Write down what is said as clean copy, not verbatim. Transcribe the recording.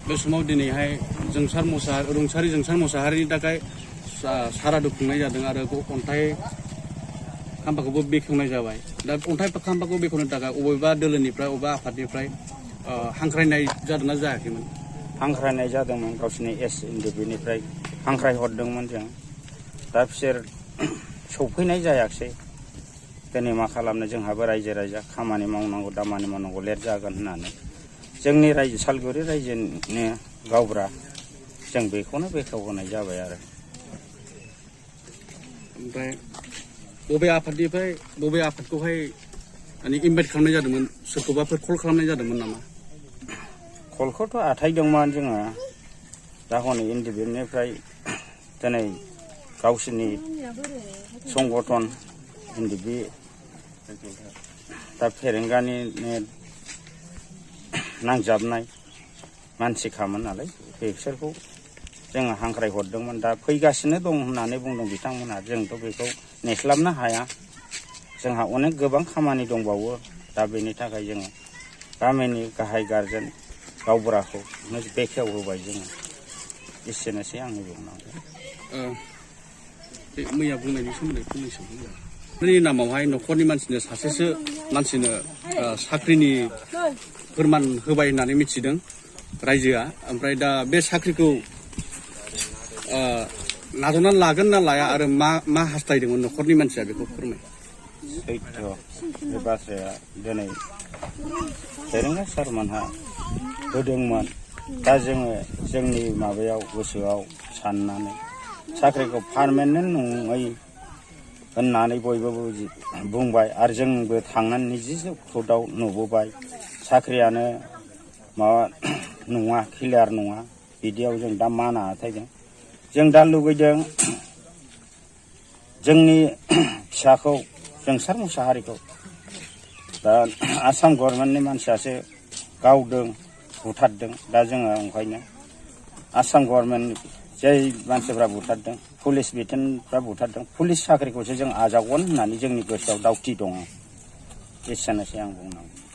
बे समाव दिनैहाय रुंसारि जोंसार मुसाहारिनि थाखाय सारादु खुंनाय जादों आरो अन्थाइ खाम्फाखौबो बेखेवनाय जाबाय। दा अन्थाइ खाम्फाखौ बेखेवनो थाखाय अबेबा दोलोनिफ्राय अबेबा आफादनिफ्राय हांख्रायनाय जादोंना जायाखैमोन? हांख्रायनाय जादोंमोन, गावसिनि SNDP-निफ्राय हांख्राय हरदोंमोन जों। दा बिसोर सौफैनाय जायाखिसै। दिनै मा खालामनो, जोंहाबो रायजो राजा खामानि मावनांगौ दामानि मावनांगौ लेट जागोन होननानै जोंनि रायजो सालगुरि रायजोनि गावबुरा जों बेखौनो बेखेवहोनाय जाबाय आरो। ओमफ्राय बबे आफादखौहाय माने इनभाइट खालामनाय जादोंमोन? सोरखौबाफोर कल खालामनाय जादोंमोन नामा? कलखौथ' आथायदोंमोन जोङो। दा हनै NDP-निफ्राय दिनै गावसोरनि संगठन NDP दा फेरेंगानि नांजाबनाय मानसिखामोन नालाय, बिसोरखौ जोङो हांख्राय हरदोंमोन। दा फैगासिनो दं होननानै बुंदों बिथांमोनहा। जोंथ' बेखौ नेस्लाबनो हाया, जोंहा अनेक गोबां खामानि दंबावो। दा बेनि थाखाय जोङो गामिनि गाहाय गारजेन गावबुराखौ बेखेवहोबाय जोङो। एसेनोसै आंनि बुंनांगौ। बे मैया बुंनायनि सोमोन्दै फंनैसो बुंदों। नि नामावहाय न'खरनि मानसिनो सासेसो मानसिनो साख्रिनि फोरमान होबाय होननानै मिथिदों रायजोआ। ओमफ्राय दा बे साख्रिखौ नाजावनानै लागोन ना लाया आरो मा हास्थायदोंमोन न'खरनि मानसिया, बेखौ फोरमाय। सैथो बे बाथ्राया दिनै फेरेंगा सारमोनहा होदोंमोन। दा जोङो जोंनि माबायाव गोसोआव साननानै साख्रिखौ पारमानेन्ट नङै होननानै बयबो बुंबाय आरो जोंबो थांनानै निजे फुटआव नुबोबाय साख्रियानो माबा नङा, क्लियार नङा। बिदियाव जों दा माना थायदों। जों दा लुबैदों जोंनि फिसाखौ जोंसार मुसाहारिखौ दा आसाम गभर्नमेन्टनि मानसियासो गावदों, बुथारदों। दा जोङो ओंखायनो आसाम गभर्नमेन्ट जाय मानसिफ्रा बुथारदों, पुलिस बिथोनफ्रा बुथारदों, पुलिस साख्रिखौसो जों आजावगोन होननानै जोंनि गोसोआव दावथि दङ। एसेनोसै आं बुंनांगौ।